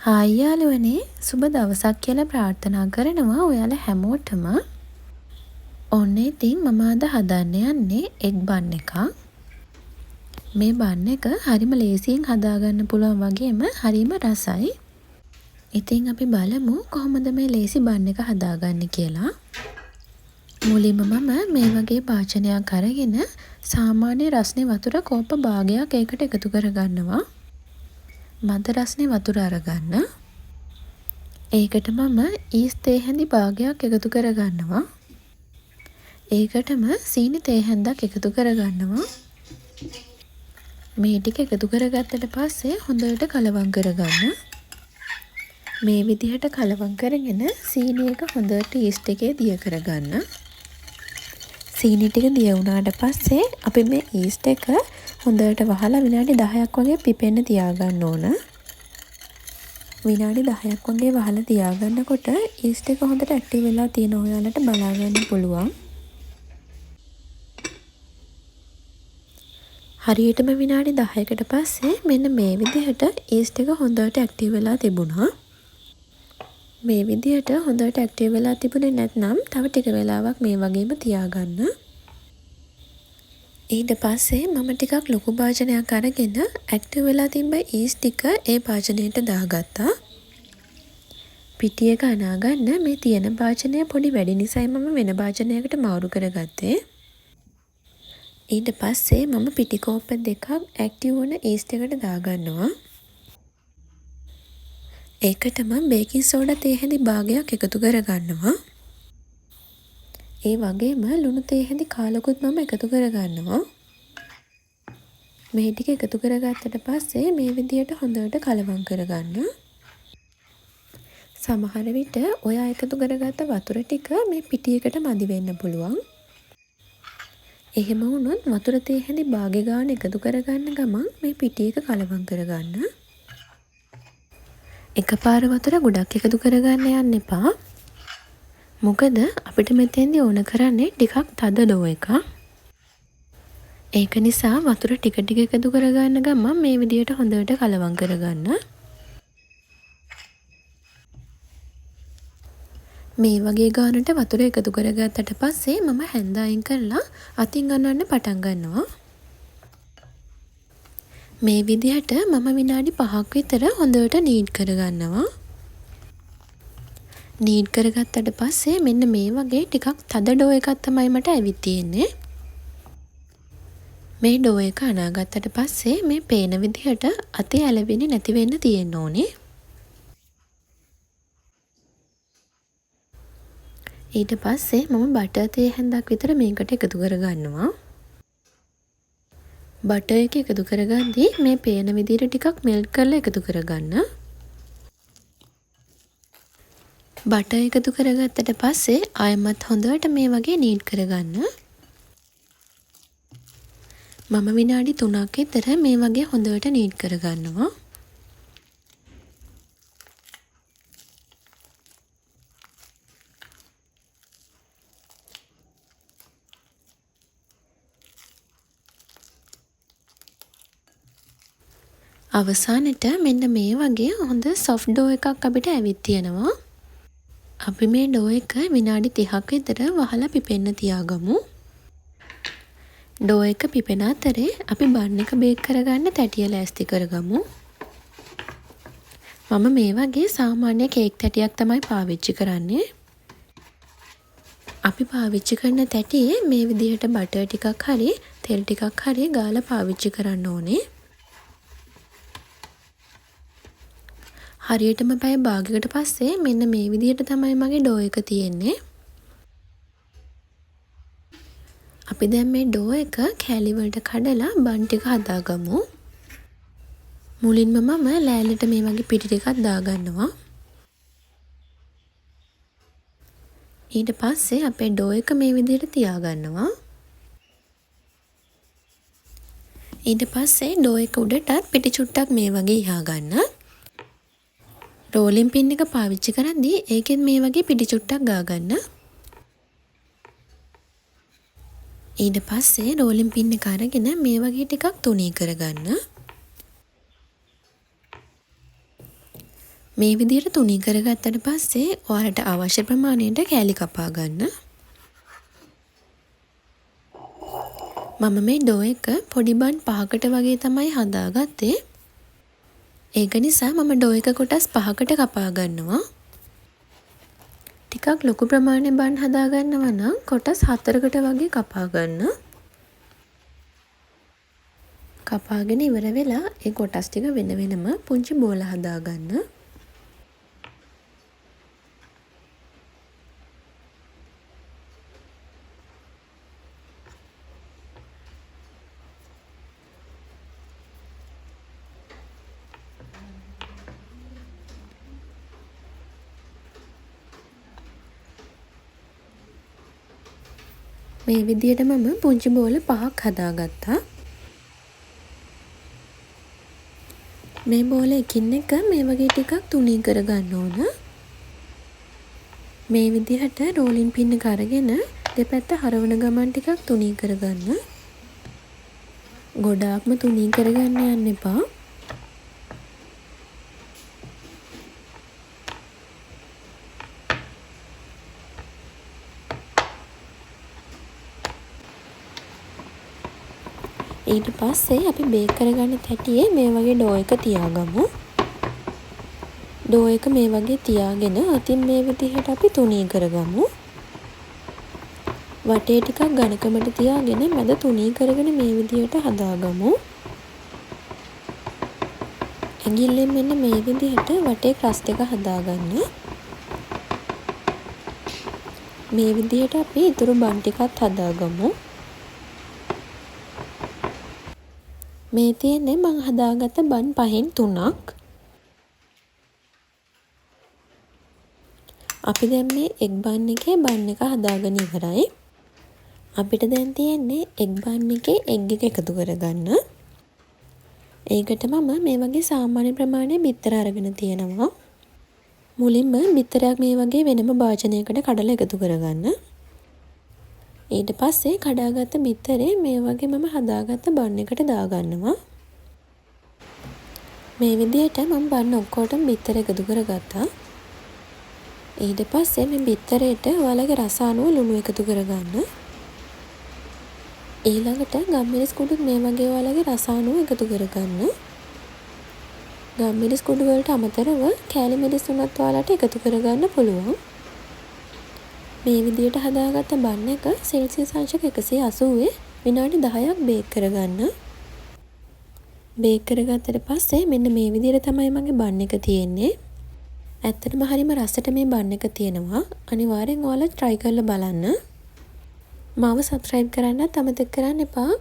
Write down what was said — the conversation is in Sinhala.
හායි යාළුවනේ, සුබ දවසක් කියලා ප්‍රාර්ථනා කරනවා ඔයාලා හැමෝටම. ඔන්න ඉතින් මම අද හදන්න යන්නේ එග් බන් එකක්. මේ බන් එක හරිම ලේසියෙන් හදාගන්න පුළුවන් වගේම හරිම රසයි. ඉතින් අපි බලමු කොහොමද මේ ලේසි බන් එක හදාගන්නේ කියලා. මුලින්ම මම මේ වගේ භාජනයක් අරගෙන සාමාන්‍ය රස්නේ වතුර කෝප්ප භාගයක් ඒකට එකතු කරගන්නවා. මද රස්නේ වතුර අරගන්න. ඒකට මම ඊස් තේ හැඳි භාගයක් එකතු කරගන්නවා. ඒකටම සීනි තේ හැන්දක් එකතු කරගන්නවා. මේ ටික එකතු කරගත්තට පස්සේ හොඳට කලවම් කරගන්න. මේ විදිහට කලවම් කරගෙන සීනි එක හොඳට ඊස්ට් එකේ දිය කරගන්න. සීනි ටික දිය වුණාට පස්සේ අපි මේ ඊස්ට් එක හොඳට වහලා විනාඩි 10ක් වගේ පිපෙන්න තියාගන්න ඕන. විනාඩි 10ක් වගේ වහලා තියාගන්නකොට ඊස්ට් එක හොඳට ඇක්ටිව් වෙලා තියෙන ඔයාලට බලා ගන්න පුළුවන්. හරියටම විනාඩි 10කට පස්සේ මෙන්න මේ විදිහට ඊස්ට් එක හොඳට ඇක්ටිව් වෙලා තිබුණා. මේ විදිහට හොඳට ඇක්ටිව් වෙලා තිබුණේ නැත්නම් තව ටික වෙලාවක් මේ වගේම තියාගන්න. ඊට පස්සේ මම ටිකක් ලොකු භාජනයක් අරගෙන ඇක්ටිව් වෙලා තිබ්බ ඊස්ට් ටික ඒ භාජනයට දාගත්තා. පිටි එක අනාගන්න මේ තියෙන භාජනය පොඩි වැඩි නිසායි මම වෙන භාජනයකට මාරු කරගත්තේ. ඊට පස්සේ මම පිටි කෝප්ප දෙකක් ඇක්ටිව් වුණ ඊස්ට් එකට දාගන්නවා. ඒකටම බේකින් සෝඩා තේ හැඳි භාගයක් එකතු කරගන්නවා. ඒ වගේම ලුණු තේ හැඳි කාලකුත් මම එකතු කරගන්නවා. මේ ටික එකතු කරගත්තට පස්සේ මේ විදිහට හොඳට කලවම් කරගන්න. සමහර විට ඔයා එකතු කරගත්ත වතුර ටික මේ පිටි එකට මදි වෙන්න පුළුවන්. එහෙම වුණොත් වතුර තේ හැඳි භාගෙ ගාන එකතු කරගන්න ගමන් මේ පිටි එක කලවම් කරගන්න. එකපාර වතුර ගොඩක් එකතු කරගන්න යන්න එපා. මොකද අපිට මෙතෙන්දී ඕන කරන්නේ ටිකක් තද ඩෝ එකක්. ඒක නිසා වතුර ටික ටික එකතු කරගන්න ගමන් මේ විදියට හොඳට කලවම් කරගන්න. මේ වගේ ගානට වතුර එකතු කරගත්තට පස්සේ මම හැන්ද අයින් කරලා අතින් අනන්න පටන් ගන්නවා. මේ විදිහට මම විනාඩි 5ක් විතර හොඳට නීඩ් කරගන්නවා. නීඩ් කරගත්තට පස්සේ මෙන්න මේ වගේ ටිකක් තද ඩෝ එකක් තමයි මට ඇවිත් තියෙන්නේ. මේ ඩෝ එක අනාගත්තට පස්සේ මේ පේන විදිහට අතේ ඇලවෙන්නේ නැති වෙන්න තියෙන්න ඕනේ. ඊට පස්සේ මම බටර් තේ හැන්දක් විතර මේකට එකතු කරගන්නවා. බටර් එක එකතු කරගද්දී මේ පේන විදිහට ටිකක් මෙල්ට් කරලා එකතු කරගන්න. බටර් එකතු කරගත්තට පස්සේ ආයෙමත් හොඳට මේ වගේ නීඩ් කරගන්න. මම විනාඩි 3ක් විතර මේ වගේ හොඳට නීඩ් කරගන්නවා. අවසානෙට මෙන්න මේ වගේ හොඳ සොෆ්ට් ඩෝ එකක් අපිට ඇවිත් තියෙනවා. අපි මේ ඩෝ එක විනාඩි 30ක් විතර වහලා පිපෙන්න තියාගමු. ඩෝ එක පිපෙන අතරේ අපි බන් එක බේක් කරගන්න තැටිය ලෑස්ති කරගමු. මම මේ වගේ සාමාන්‍ය කේක් තැටියක් තමයි පාවිච්චි කරන්නේ. අපි පාවිච්චි කරන තැටියේ මේ විදිහට බටර් ටිකක් හරි තෙල් ටිකක් හරි ගාලා පාවිච්චි කරන්න ඕනේ. හරියටම පැය භාගයකට පස්සේ මෙන්න මේ විදිහට තමයි මගේ ඩෝ එක තියෙන්නේ. අපි දැන් මේ ඩෝ එක කෑලි වලට කඩලා බන් ටික හදාගමු. මුලින්ම මම ලෑල්ලට මේ වගේ පිටි ටිකක් දාගන්නවා. ඊට පස්සේ අපේ ඩෝ එක මේ විදිහට තියාගන්නවා. ඊට පස්සේ ඩෝ එක උඩටත් පිටි චුට්ටක් මේ වගේ ඉහාගන්න. රෝලින් පින් එක පාවිච්චි කරද්දී ඒකෙත් මේ වගේ පිටි චුට්ටක් ගාගන්න. ඊට පස්සේ රෝලින් පින් එක අරගෙන මේ වගේ ටිකක් තුනී කරගන්න. මේ විදිහට තුනී කරගත්තට පස්සේ ඔයාලට අවශ්‍ය ප්‍රමාණයට කෑලි කපා ගන්න. මම මේ ඩෝ එක පොඩි බන් 5කට වගේ තමයි හදාගත්තේ. ඒක නිසා මම ඩෝ එක කොටස් 5කට කපා ගන්නවා. ටිකක් ලොකු ප්‍රමාණයේ බන් හදාගන්නවා නම් කොටස් 4කට වගේ කපා ගන්න. කපාගෙන ඉවර වෙලා ඒ කොටස් ටික වෙන වෙනම පුංචි බෝල හදාගන්න. මේ විදියට මම පුංචි බෝල 5ක් හදාගත්තා. මේ බෝල එකින් එක මේ වගේ ටිකක් තුනී කරගන්න ඕන. මේ විදිහට රෝලින් පින් එක අරගෙන දෙපැත්ත හරවන ගමන් ටිකක් තුනී කරගන්න. ගොඩාක්ම තුනී කරගන්න යන්න එපා. ඊට පස්සේ අපි බේක් කරගන්න තැටියේ මේ වගේ ඩෝ එක තියාගමු. ඩෝ එක මේ වගේ තියාගෙන අතින් මේ විදිහට අපි තුනී කරගමු. වටේ ටිකක් ඝනකමට තියාගෙන මැද තුනී කරගෙන මේ විදිහට හදාගමු. ඇඟිල්ලෙන් මෙන්න මේ විදිහට වටේ ක්‍රස්ට් එක හදාගන්න. මේ විදිහට අපි ඉතුරු බන් ටිකත් හදාගමු. මේ තියෙන්නේ මං හදාගත්ත බන් 5න් 3ක්. අපි දැන් මේ එග් බන් එකේ බන් එක හදාගෙන ඉවරයි. අපිට දැන් තියෙන්නේ එග් බන් එකේ එග් එක එකතු කරගන්න. ඒකට මම මේ වගේ සාමාන්‍ය ප්‍රමාණයේ බිත්තර අරගෙන තියෙනවා. මුලින්ම බිත්තරයක් මේ වගේ වෙනම භාජනයකට කඩලා එකතු කරගන්න. ඊට පස්සේ කඩාගත්ත බිත්තරේ මේ වගේ මම හදාගත්ත බන් එකට දාගන්නවා. මේ විදිහට මම බන් ඔක්කොටම බිත්තර එකතු කරගත්තා. ඊට පස්සේ මේ බිත්තරේට ඔයාලගේ රස අනුව ලුණු එකතු කරගන්න. ඊළඟට ගම්මිරිස් කුඩුත් මේ වගේ ඔයාලගේ රස අනුව එකතු කරගන්න. ගම්මිරිස් කුඩු වලට අමතරව කෑලි මිරිස් උනත් ඔයාලට එකතු කරගන්න පුළුවන්. මේ විදියට හදාගත්ත බන් එක සෙල්සියස් අංශක 180 විනාඩි 10ක් බේක් කරගන්න. බේක් කරගත්තට පස්සේ මෙන්න මේ විදියට තමයි මගේ බන් එක තියෙන්නේ. ඇත්තටම හරිම රසට මේ බන් එක තියෙනවා. අනිවාර්යෙන් ඔයාලා try කරලා බලන්න. මාව subscribe කරන්නත් අමතක කරන්න එපා.